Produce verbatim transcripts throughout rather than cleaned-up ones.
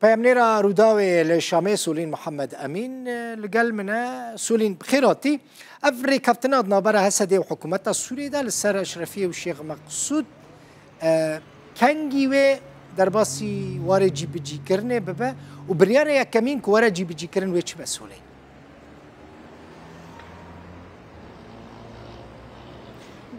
Peyamnêra Rûdawê li Şamê Solîn Mihemed Emîn, e, li gel min e. Solîn, bi xêr hatî. Ev rêkeftina di navbera H S D'ê û hikûmeta Sûriyê de li ser Eşrefiyê û Şêx Meqsûd, e, kengî wê derbasî warê cîbicîkirinê bibe û biryara yekemîn ku were cîbicîkirin wê çi be, Solîn?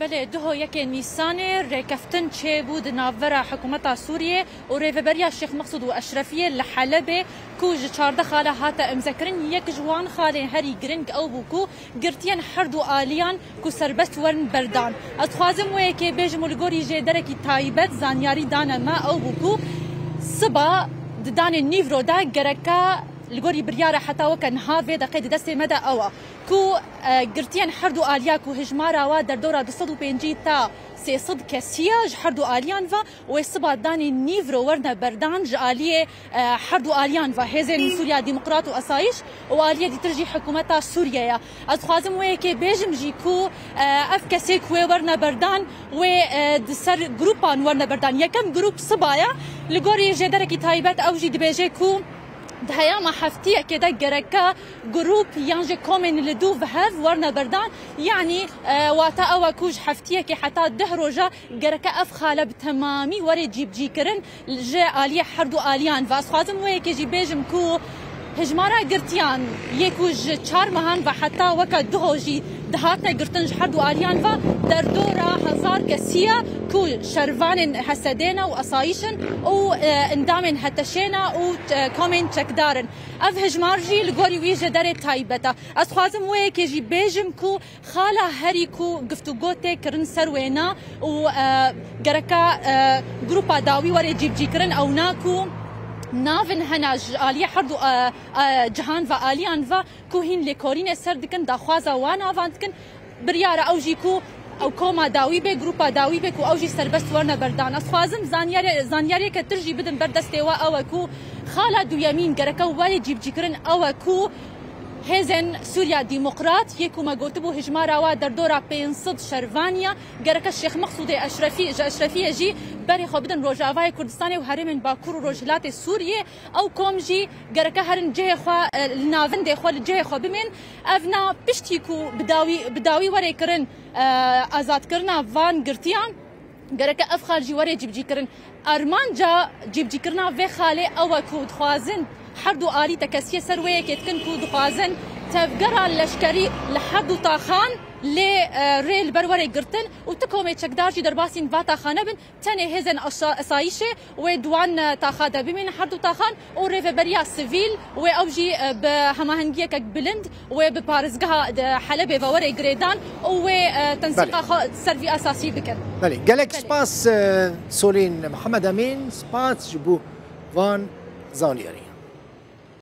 Belê, duho yekê Nîsanê rêkeftin çêbû di navbera hikûmeta Sûriyê û Rêveberiya Şêx Meqsûd û Eşrefiyê li Helebê, ku ji çardeh xala hate îmzekirin. Yek ji wan xalên herî giring ew bû ku girtiyên her du aliyan ku serbest werin berdan. Ez dixwazim wê yekê bêjim û li gorî jêderekî taybet zanyarî dane me, ew bû ku siba di danê nîvro de gereka li gorî biryara heta weke niha vê deqê di destê me de ew e ku, e, girtiyên her du aliya ku hijmara wa derdora du sed û pêncî ta sê sed kesî ye ji her du aliyan ve, wê siba danê nîvro werine berdan ji aliyê, e, her du aliyan ve, Hêzên Sûriya Demokrat û Asayiş û aliyê dîtir jî hikûmeta Sûriyê ye. Ez dixwazim wê yekê bêjim jî ku, e, ev kesê ku wê werine berdan, wê, e, di ser grûpan werine berdan. Yekem grûp siba ye, li gorî jêderekî taybet ew jî dibêje ku di heyama heftiyekê de gereke grûp yan jî komên li dû ve hev werine berdan. Yanî, e, wate ew e ku ji heftiyekê heta deh roja gereke ev xale bi temamî were cîbicîkirin ji aliyê her du aliyan ve. Ez dixwazim wê yekê jî bêjim ku hijmara girtiyan yê ku ji çar mehan ve heta weke duho jî dihatine girtin ji her du aliyan ve derdora hezar kesî ye ku şervanên H S D'ê ne û Asayîş in û, e, endamên H T Ş'ê ne û, e, komên çekdar in. Ev hijmar jî li gorî wî jêderê taybet e. Ez dixwazim wê yekê jî bêjim ku xala herî ku giftûgo tê kirin ser wêna û, e, gereka, e, grûpa dawî were cîbicîkirin, ew na ku navin hene ji aliyê her du, e, e, cihan ve aliyan ve ku hîn lêkolînê ser dikin, daxwaza wan avan dikin. Biryara ew jî ku ew koma dawî be, grûpa dawî be ku ew jî serbest werine berdan. Ez dixwazim zanyarê-, zanyariyeke tir jî bidim ber destê we, ew e ku xala duyemîn gereke were cîbicîkirin, ew e ku Hêzên Sûriya Demokrat yê ku me gotibû hijmara wa derdora pênc sed şervanî ye, gereke Şêx Meqsûdê Eşrefî, ji Eşrefiyê jî berê xwe bidin Rojavayê Kurdistanê û herêmên Bakur û Rojhilatê Sûriyê. Ew kom jî gereke herin cihê xwe, e, li navendê xwe, li cihê xwe bimên. Ev na piştî ku bi dawî, bi dawî were kirin, e, azadkirina van girtiyan, gereke ev xal jî were cîbicîkirin. Armanca cîbicîkirina vê xalê ew e ku dixwazin her du alî tekesiyê ser wê yekê dikin ku dixwazin tevgera leşkerî li her du taxan lê, e, rê li ber were girtin û ti komê çekdar jî derbasî va taxa nebin. Tenê hêzên aşa-, esayîşê wê di wan, e, taxa de bimînin, her du taxan û rêveberiya sivîl wê ew jî, e, bi hemahengiyekek bilind wê bi parêzgeha, e, Helebê ve were girêdan û wê, e, tensîqa Belê. xwe ser vî esasî bikin. Belê, gelek Belê. spas, e, Solîn Mihemed Emîn, spas ji bo van zaniyarî.